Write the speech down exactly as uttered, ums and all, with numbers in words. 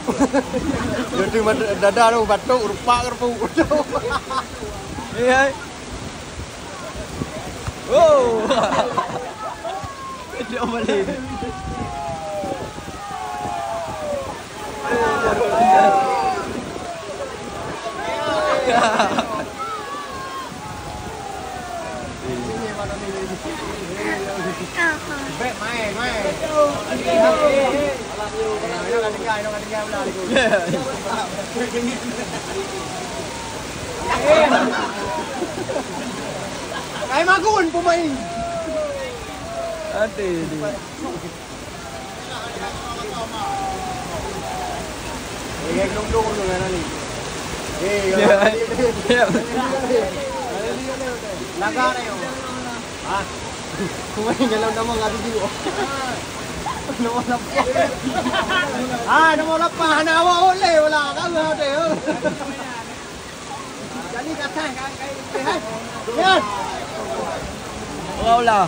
Dia tu mata dada tu batuk, rupak ke rupak. Iya. Oh. Dia balik. Hai magun pemain. Aduh. Eh, gelung-gelung tu kan ni. Eh, ya. Laga dah yo. Ah. Kumai dalam nama ngadu jiwa. Nama lapan. Ah, nama lapan. Hana awak boleh pula. Kau ada yo. Jadi datang kan kai. Yan. Ulah-ulah.